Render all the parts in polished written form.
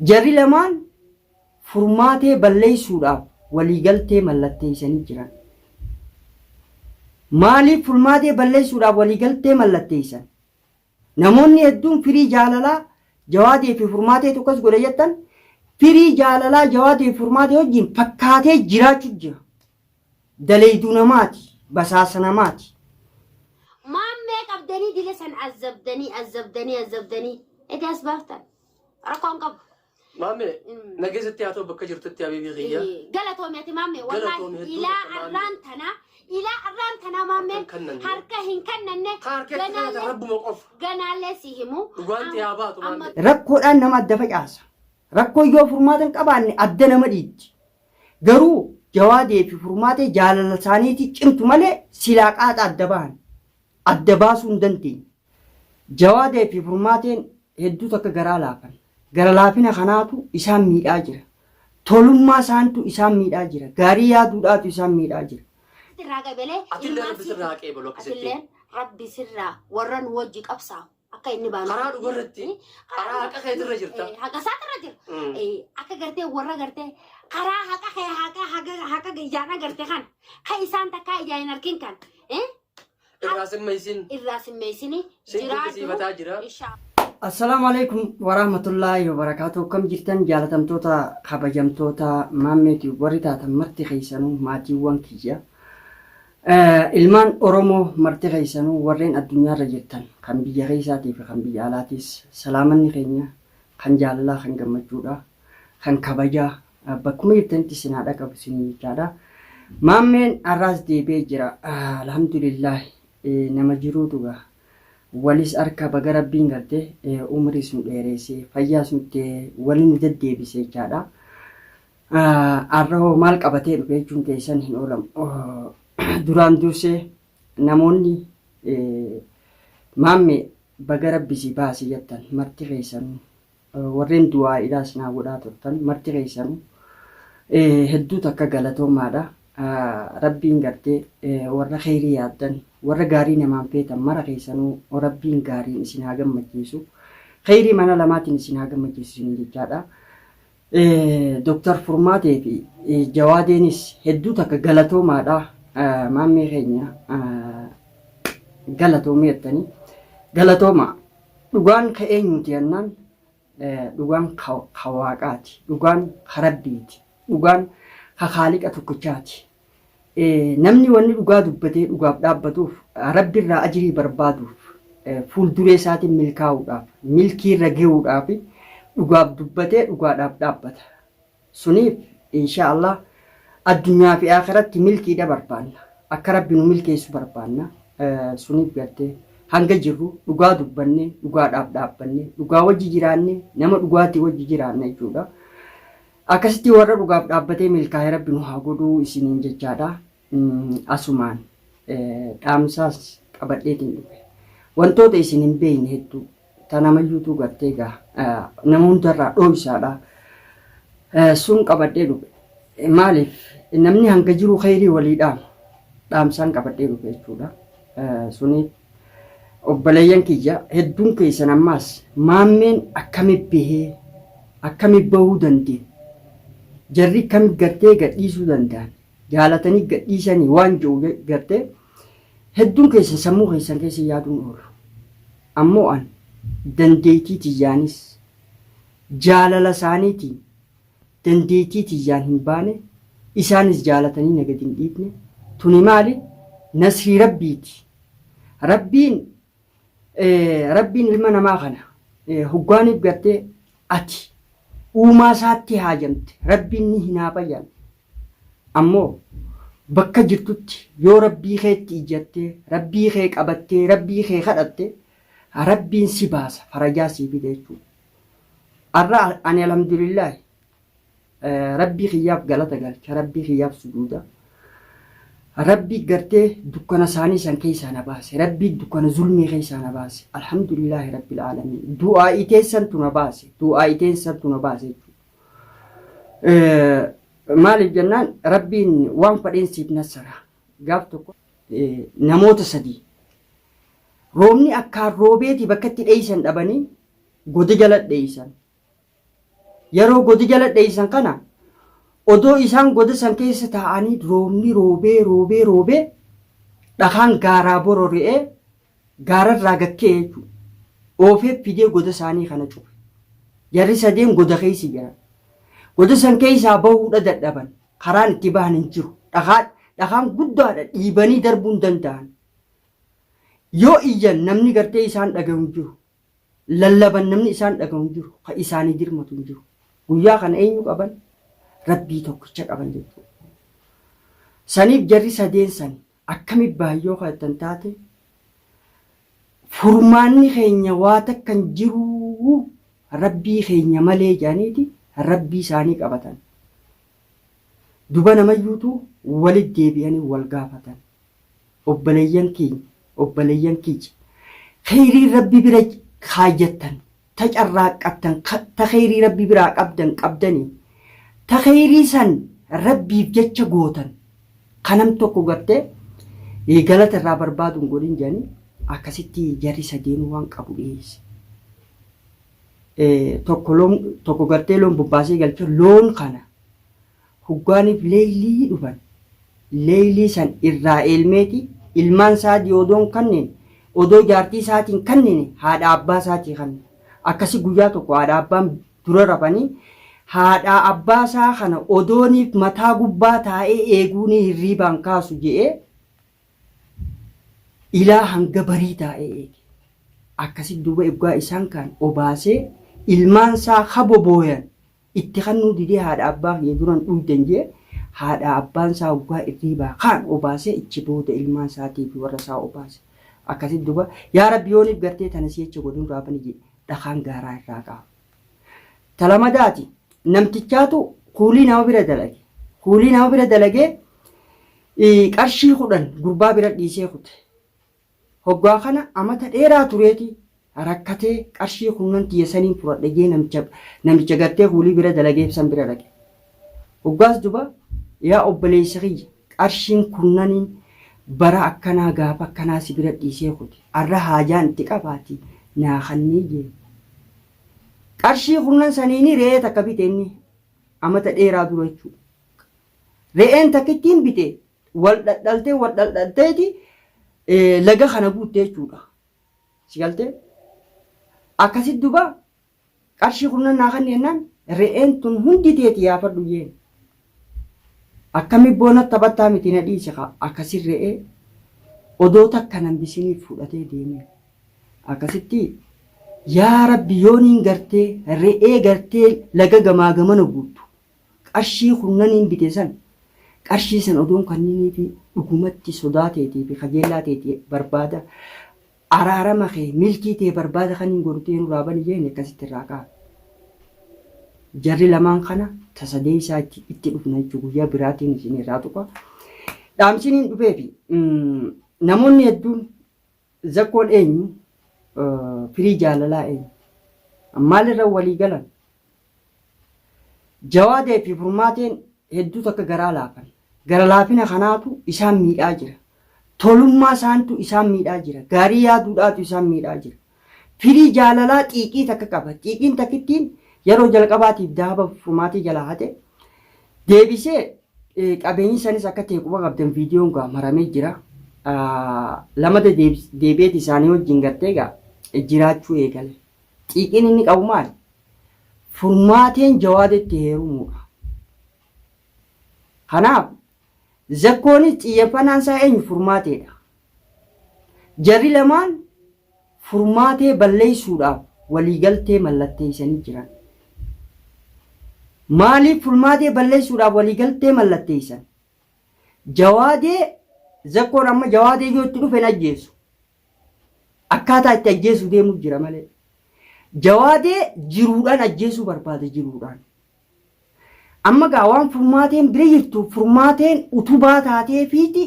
Jarri lamaan Furmaatee balleessuudhaaf waliigaltee mallatteessanii jiran. Maaliif Furmaatee balleessuudhaaf waliigaltee mallatteessan? Namoonni hedduun firii jaalalaa Jawaadee fi Furmaateetu akkas godhe jettan, firii jaalalaa Jawaadee fi Furmaatee wajjin fakkaatee jiraachuu jira. Daleeyduu namaati, basaasa namaati. Maammee qabdanii dila san azzabdanii azzabdanii azzabdanii eti as baaftan. Rakkoo hin qabu. Maamme nageessatti haa ta'u bakka jirtutti habiibii kiyya. Galatoomi ati maamme Galatoomi wallaahi hedduu ilaa takka maamme. arraan tana ilaa arraan tana maamme Harka hin kannanne. harka hin kannanne Ka harka itti kannatan ganaallee rabbuma qofa. ganaallee si himu Dhugaan tee haa baatu amma maamme. Rakkoodhaan nama adda facaasa. Rakkoo yoo furmaata hin qabaanne adda nama dhiibdi. Garuu Jawaadee fi Furmaatee jaalala isaaniitii cimtu malee silaa qaaxa adda bahan. Adda baasuu hin dandeenye. Jawaadee fi Furmaateen hedduu takka garaa laafan. Gara laafina kanaatu isaan miidhaa jira. Tolummaa isaantu isaan miidhaa jira. Gaarii yaaduudhaatu isaan miidhaa jira. Sirraa qabelee Atillee ilmaan Rabbi sirraa haa qeebalu akkasitti. Atilleen Rabbi sirraa warra nu wajji qabsaa'u akka inni baanu. Karaa dhugarratti, karaa haqa keetirra jirta. Haqa isaatirra jira. Akka gartee warra gartee karaa haqa kee haqa haqa haqa ijaan agarte kan kan isaan takkaa ijaan hin argin kan Irraa simmeessin. Irraa simmeessini Sin dinqisiifataa jira. Insha Assalaamu alaikum warahmatullaahi wabarakaatuh. Akkam jirtan jaalatamtoota kabajamtoota maammeeti warri taatan marti keessanuu maatiiwwan kiyya. Ilmaan Oromoo marti keessanuu warreen addunyaarra jirtan kan biyya keessaatii fi kan biyya alaatiis salaamanni keenya kan jaalalaa kan gammachuudha kan kabajaa Bakkuma jirtanitti isin haa dhaqabu isin jechaadha. Maammeen har'aas deebi'ee jira. Alhamdulillah nama jiruutu gaa. Walis harka baga rabbiin garte umriis nu dheereessee fayyaas nutti wali nu deddeebise jechaadha. Har'a hoo maal qabatee dhufe jechuun keessan hin oolamu. Duraan dursee namoonni maammee baga rabbi si baase jettan marti keessanuu Warreen du'aa'iidhaas naa godhaa turtan marti keessanuu hedduu takka galatoomaadha. Rabbiin gartee warra kheyrii yaaddan warra gaarii namaan feetan mara keessanuu Rabbiin gaariin isin haa gammachiisu. Kheyrii mana lamaatiin isin haa gammachiisu isiniin jechaadha. Doktar Furmaatee fi Jawaadeenis hedduu takka galatoomaadha. Maammee keenya galatoomii jettanii galatoomaa. Dhugaan ka eenyuuti jennaan dhugaan ka Waaqaati. Dhugaan ka Rabbiiti. Dhugaan ka Khaaliqa tokkichaati. Namni wanni dhugaa dubbatee dhugaaf dhaabbatuuf Rabbi irraa ajrii barbaaduuf fuulduree isaatiin milkaa'uudhaaf milkii irra gahuudhaaf dhugaaf dubbatee dhugaadhaaf dhaabbata. Suniif inshaa Allah addunyaa fi aakhiratti milkiidha barbaanna. Akka Rabbi nu milkeessu barbaanna. Suniif gartee hanga jirru dhugaa dubbannee dhugaadhaaf dhaabbannee dhugaa wajji jiraannee nama dhugaatii wajji jiraanna jechuudha. Akkasitti warra dhugaaf dhaabbatee milkaa'e Rabbi nu haa godhuu isiniin jechaadha. Asumaan dhaamsaas qabadheetiin dhufe. Wantoota isin hin beekne hedduu Ta namayyuutuu gartee egaa nama hundarraa dhooysaadha. Sun qabadhee dhufe. Maaliif namni hanga jiru kheyrii walii dhaama. Dhaamsaan qabadhee dhufe jechuudha. Suniif obboleeyyan kiyya hedduun keessan ammaas maammeen akkami bahee akkami bahuu danda'e jarri akkami gartee gadhiisuu danda'an jaalatanii gadhiisanii waan jiru gartee hedduun keessan sammuu keessan keessa yaaduun oolu. Ammoo an dandeeytii tiyyaanis, jaalala isaaniitiin dandeeytii tiyyaan hin baane, isaanis jaalatanii na gad hin dhiifne. Tuni maali? Nasrii Rabbiiti. Rabbiin, Rabbiin ilma namaa kana hoggaaniif gartee ati uumaa isaatti haajamte, Rabbiin ni hinaafa jedhan. Ammoo bakka jirtutti yoo Rabbii keetti ijjattee, Rabbii kee qabattee, Rabbii kee kadhatte, Rabbiin si baasa, farajaa sii fida jechuudha. Arra ani alhamdulillaahi Rabbii kiyyaaf galata galcha, Rabbii kiyyaaf sujuuda. Rabbii gartee dukkana isaanii san keessaa na baase, Rabbii dukkana zulmii keessaa na baase. Alhamdulillaahi Rabbil aalamiin. Du'aa'ii teessantu na baase, du'aa'ii teessantu na baase jechuudha. Maaliif jennaan Rabbiin waan fadheen siif nassara. Gaaf tokko namoota sadii roobni akkaan roobeeti bakka itti dheeysan dhabanii goda jala dheeysan. Yeroo goda jala dheeysan kana odoo isaan goda san keessa taa'anii roobni roobee roobee roobee dhakaan gaaraa borori'ee gaararraa gad ka'e jechuudha. Oofee fidee goda isaanii kana cufe. Jarri sadeen goda keessa jiran. Goda san keessaa bahuudha dadhaban. Karaan itti bahan hin jiru. Dhakaa, dhakaan guddaadha dhiibanii darbuu hin danda'an. Yoo iyyan namni gartee isaan dhagahu hin jiru. Lallaban namni isaan dhagahu hin jiru. Ka isaanii dirmatu hin jiru. Guyyaa kana eenyu qaban? Rabbii tokkicha qaban jechuudha. Saniif jarri sadeen san akkami bahan yoo ka jettan taate furmaanni keenya waa takka hin jiruu Rabbii keenya malee jedhaniiti Rabbii isaanii qabatan. Duba namayyuutu walit deebi'anii wal gaafatan. Obboleeyyan keenya, obboleeyyan kiyya, kheyrii Rabbi bira kaayyattan, ta carraaqqattan, ta kheyrii Rabbi biraa qabdan qabdanii, ta kheyrii san Rabbiif jecha gootan, ka nam tokko gartee galata irraa barbaadu hin godhin jedhanii akkasitti jarri sadeenuu waan qabu dhiyeesse. Tokko loon tokko gartee loon bobbaasee galche loon kana huggaaniif leeylii dhufan leeylii san irraa eelmeeti ilmaan isaatii odoon kanneen odoo jaartii isaatiin kanneen haadha abbaa isaatii kanne akkasi guyyaa tokko haadha abbaan dura rafanii haadha abbaa isaa kana odooniif mataa gubbaa taa'ee eeguunii hirriibaan kaasu je'ee ilaa hanga barii taa'ee eege. Akkasi duuba eggaa isaan kaan obaasee ilmaan isaa ka bobooyan itti kannuu didee haadha abbaa kiyya duran dhuydan jee haadha abbaan isaa hoggaa irriibaa kaan obaasee ichi booda ilmaan isaatii fi warra isaa obaase. Akkasi duuba yaa Rabbi yooniif gartee tana si'acha godhin raabani jee dhakaan gaaraa irraa qaaba. Ta lamadaati namtichaatu kuulii nama bira dalage. Kuulii nama bira dalagee qarshii 10 gurbaa bira dhiisee kute. Hoggaa kana amata dheeraa tureeti rakkatee qarshii kurnan tiyya saniin fudhadhe jee namicha namicha gartee kuulii bira dalageef san bira dhaqe. Hoggaas duba yaa obboleessa kiyya qarshiin kurnaniin bara akkanaa gaafa akkanaa si bira dhiisee kute arra haajaan itti qabaati naa kannii jeen. Qarshii kurnan saniini re'ee takka bite inni amata dheeraa dura jechuudha. Re'een takkittiin bite wal dhadhaltee wal dhaldhalteeti laga kana guutte jechuudha. Si galtee? Akkasitti duba qarshii kurnan naa kanni jennaan re'een tun hundi teeti yaafadhu jeen. Akkami boona taphattaa miti na dhiisi kaa akkasi re'ee odoo takka nan bisiniif fudhatee deemee. Akkasitti yaa rabbi yooniin gartee re'ee gartee laga gamaa gamana guuttu qarshii kurnaniin bite san qarshii san odoon kanniniifi dhugumatti sodaa teetii fi kajeellaa teetii barbaada araarama kee milkii tee barbaada kaniin godhu tee nurraa bani jeeni akkasitti irraa ka'a. Jarri lamaan kana ta sadeessaa itti itti dhufna jechuudha guyyaa biraatiin isin irraa tuqa. Dhaamsiniin dhufeefi namoonni hedduun Zakkoon eenyu? Firii jaalalaa eenyu? Maalirra walii galan? Jawaadee fi Furmaateen hedduu takka garaa laafan. Gara laafina kanaatu isaan miidhaa jira. Tolummaa isaantu isaan miidhaa jira. Gaarii yaaduudhaatu isaan miidhaa jira. Firii jaalalaa xiiqii takka qaba. Xiiqiin takkittiin yeroo jalqabaatiif dahaba Furmaatee jalaa hate deebisee Qabeenyi sanis akka ta'e quba qabdan viidiyoon gaa maramee jira. Lamada deebi'eeti isaanii wajjin gartee gaa jiraachuu eegale. Xiiqiin inni qabu maali? Furmaateen Jawaadetti heerumuudha. Kanaaf Zakkoonis xiyyeeffannaan isaa eenyu Furmaateedha. Jarri lamaan Furmaatee balleessuudhaaf waliigaltee mallatteessanii jiran. Maaliif Furmaatee balleessuudhaaf waliigaltee mallatteessan? Jawaadee Zakkoon amma Jawaadee yoo itti dhufe hin ajjeesu. Akkaataa itti ajjeesuu deemuu jira malee. Jawaadee jiruudhaan ajjeesuu barbaada jiruudhaan. Amma gaa waan Furmaateen bira jirtu Furmaateen utubaa taateefiiti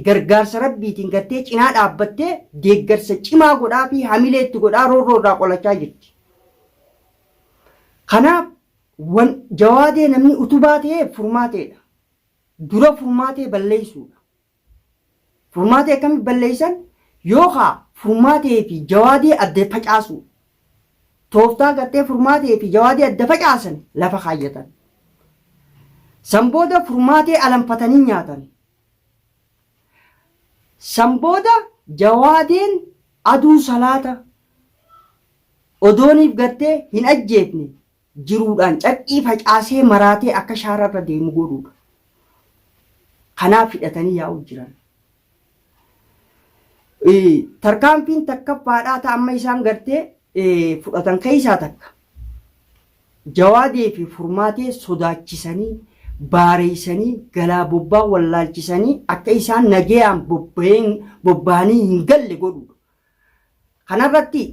gargaarsa Rabbiitiin gartee cinaa dhaabbattee deeggarsa cimaa godhaa fi hamilee itti godhaa roorroo irraa qolachaa jirti. Kanaaf wan Jawaadee namni utubaa ta'eef Furmaateedha. Dura Furmaatee balleessuudha. Furmaatee akkamitti balleessan? Yookaa Furmaatee fi Jawaadee adda facaasuu. Tooftaa gartee Furmaatee fi Jawaadee adda facaasan lafa kaayyatan. San booda Furmaatee alanfatanii nyaatan. San booda Jawaadeen aduu salaata odooniif gartee hin ajjeefne jiruudhaan carqii facaasee maraatee akka shaararra deemu godhuudha. Kanaaf hidhatanii yaa'u jiran. Tarkaanfiin takkaffaadhaa ta amma isaan gartee fudhatan keessaa takka. Jawaadee fi Furmaatee sodaachisanii, baareessanii, galaa bobbaa wallaalchisanii akka isaan nagayaan bobba'anii hin galle godhuudha. Kanarratti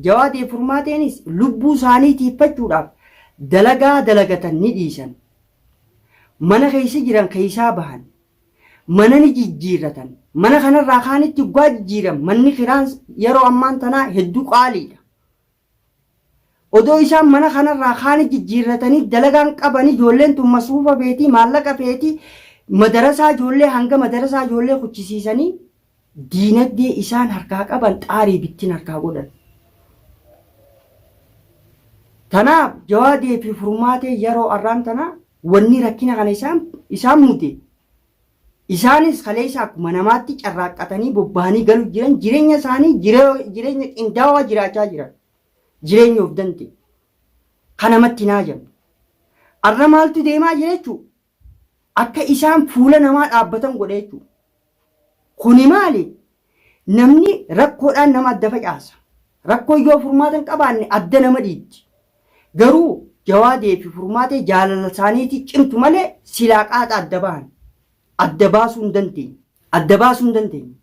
Jawaadee Furmaateenis lubbuu isaanii tiiffachuudhaaf dalagaa dalagatan ni dhiisan. Mana keessa jiran keessaa bahan. Mana ni jijjiirratan. Mana kanarraa kaanitti hoggaa jijjiiran manni kiraan yeroo ammaan tanaa hedduu qaaliidha. Odoo isaan mana kanarraa kaani jijjiirratanii dalagaan qabanii ijoolleen tun masruufa feetii maallaqa feetii madarasaa ijoollee hanga madarasaa ijoollee kuchisiisanii diinagdee isaan harkaa qaban xaarii bittin harkaa godhan. Tanaaf Jawaadee fi Furmaatee yeroo arraan tanaa wanni rakkina kana isaan mude isaanis kaleessa akkuma namaatti carraaqqatanii bobba'anii galu jiran, jireenya isaanii jireenya qindaawaa jiraachaa jiran, jireenya of danda'e kan namatti hin haajamne. Arra maaltu deemaa jira jechuudha? Akka isaan fuula namaa dhaabbatan godhe jechuudha. Kuni maali? Namni rakkoodhaan nama adda facaasa. Rakkoo yoo furmaata hin qabaanne adda nama dhiibdi. Garuu Jawaadee fi Furmaatee jaalala isaaniitii cimtu malee silaa qaaxa adda bahan. Adda baasuu hin dandeenye. Adda baasuu hin dandeenye.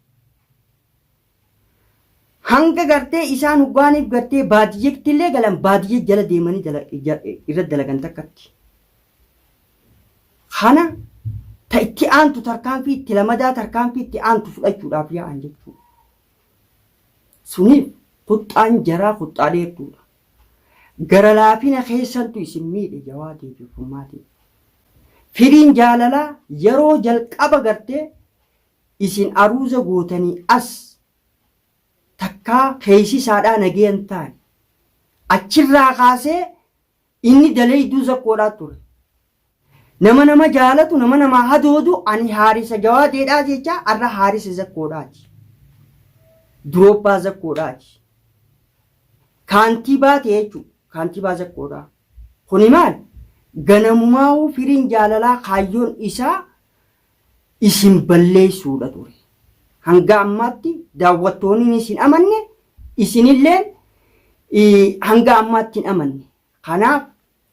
Hanga gartee isaan hoggaaniif gartee baadiyyeetti illee galan baadiyyee jala deemanii irra dalagan takkatti. Kana ta itti aantu tarkaanfii itti lamadaa tarkaanfii itti aantu fudhachuudhaaf yaa'an jechuudha. Suniif kuxxaan jaraa kuxxaa dheertuudha. Gara laafina keessantu isin miidhe Jawaadee fi Furmaatee. Firiin jaalalaa yeroo jalqaba gartee isin aruuza gootanii as takkaa keessi isaadhaa nageeyan taane. Achirraa kaasee inni daleeyduu zakkoodhaa ture. Nama nama jaalatu, nama namaa hadoodu, ani haarisa Jawaadeedhaa jecha arra haarisa zakkoodhaati. Duroobbaa zakkoodhaati. Kaantibaa ta'e jechuudha. Kaantibaa zakkoodhaa. Kuni maal? Ganamumaa'uu firiin jaalalaa kaayyoon isaa isin balleessuudha ture. Hanga ammaatti daawwattoonni isin amanne, isinilleen hanga ammaatti hin amanne. Kanaaf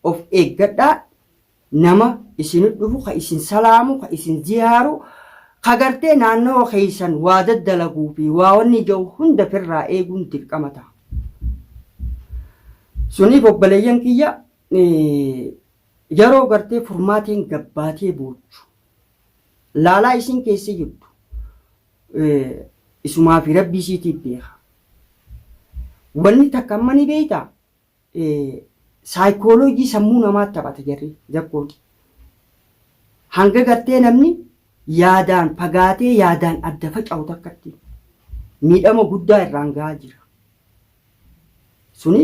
of eeggadhaa, nama isinit dhufu, ka isin salaamu, ka isin ziyaaru, ka gartee naannawa keessan waa daddalaguu fi waa wanni jiru hunda firraa eeguun dirqama ta'a. Suniif obboleeyyan kiyya, yeroo gartee Furmaateen gabbaatee boochu laalaa isin keessa jirtu isumaa fi rabbii isiitiif beeka. Wanni takka amma ni beektaa? Saayikooloojii sammuu namaa taphata jarri zakkoon. Hanga gartee namni yaadaan fagaatee yaadaan adda faca'u takkatti miidhama guddaa irraan gahaa jira. Suni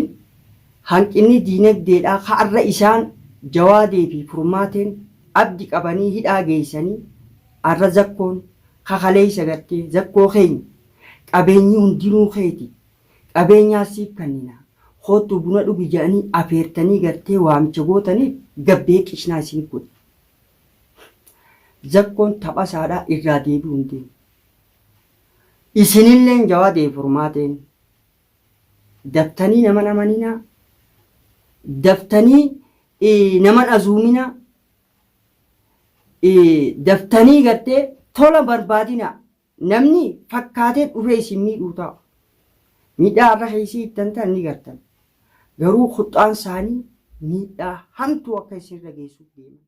hanqinni diinagdeedhaa har'a isaan Jawaadee fi Furmaateen abdi qabanii hidhaa geessanii har'a zakkoon kakaleessa gartee zakkoo keenya qabeenyi hundinuu keeti, qabeenyaa siif kannina, koottu buna dhugi jedhanii afeertanii gartee waamicha gootaniif gabbee qishnaa isiniif godhe. Zakkoon taphasaadhaa irraa deebi'uu hin deemu. Isinilleen Jawaadee Furmaateen daftanii naman amaninaa, daftanii naman azuuminaa, daftanii gartee tola barbaadinaa. Namni fakkaatee dhufee isin miidhuu ta'a. Miidhaa har'a keessi ittan ta'an ni gartan. Garuu kuxxaan isaanii miidhaa hamtuu akka isinirra geessuuf deeman.